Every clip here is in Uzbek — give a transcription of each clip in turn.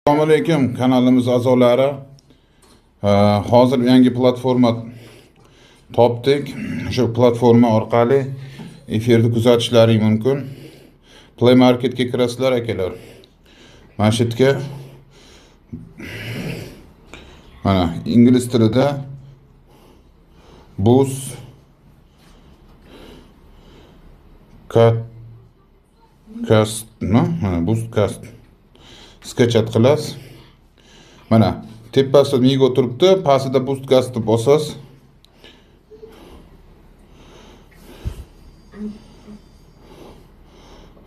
Assalomu alaykum kanalimiz a'zolari. Hozir yangi platforma topdik. Shu platforma orqali efirni kuzatishlaring mumkin. Play Marketga kirasizlar akalar. Mana shu yerga mana ingliz tilida Bus Kast, no? Mana Bus Kast skachat qilasiz. Mana tepasida Migo turibdi, pastida Boost deb bosasiz.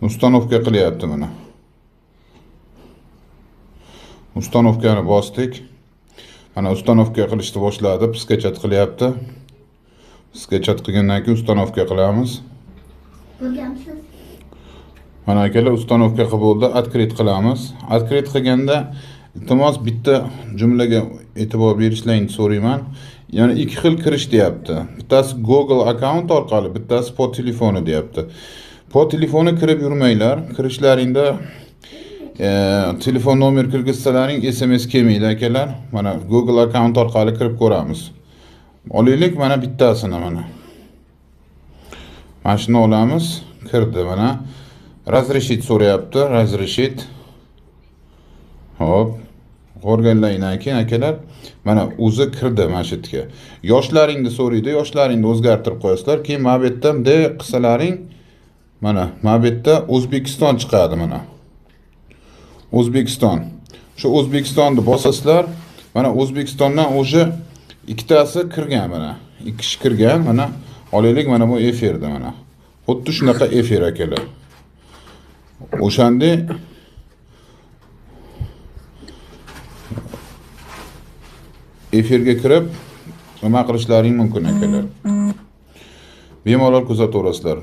Установка qilyapti mana. Установкani bosdik. Mana установка qilishni boshladi, skachat qilyapti. Skachat qilgandan keyin установка qilamiz. Bo'lgansiz. Mana akalar установка qilib bo'ldi, открыть qilamiz. Открыть qilganda iltimos bitta jumlaga e'tibor berishlaringni so'rayman. Ya'ni ikki xil kirish deyapti. Bittasi Google akkaunt orqali, bittasi po telefoni deyapti. Po telefoni kirib yurmanglar. Kirishlaringda telefon nomer kirgizsalaring SMS kelmaydi akalar. Mana Google akkaunt orqali kirib ko'ramiz. Olaylik mana bittasini mana. Mana shuni olamiz. Kirdi mana. Разрешить so'rayapti. Разрешить. Hop. Ko'rganlaringdan keyin akalar mana o'zi kirdi mana shu yerga. Yoshlaringni so'raydi, yoshlaringni o'zgartirib qo'yasizlar. Keyin mana bu yerda bunday qilsalaring mana bu yerda O'zbekiston chiqadi mana. O'zbekiston. Shu O'zbekistonni bosasizlar, mana O'zbekistondan o'sha ikkitasi kirgan mana. Ikki kishi kirgan mana. Olaylik mana bu efirda mana. Xuddi shunaqa efir akalar. O'shanda efirga kirib nima qilishlaring mumkin akalar. Bemalol kuzataverasizlar.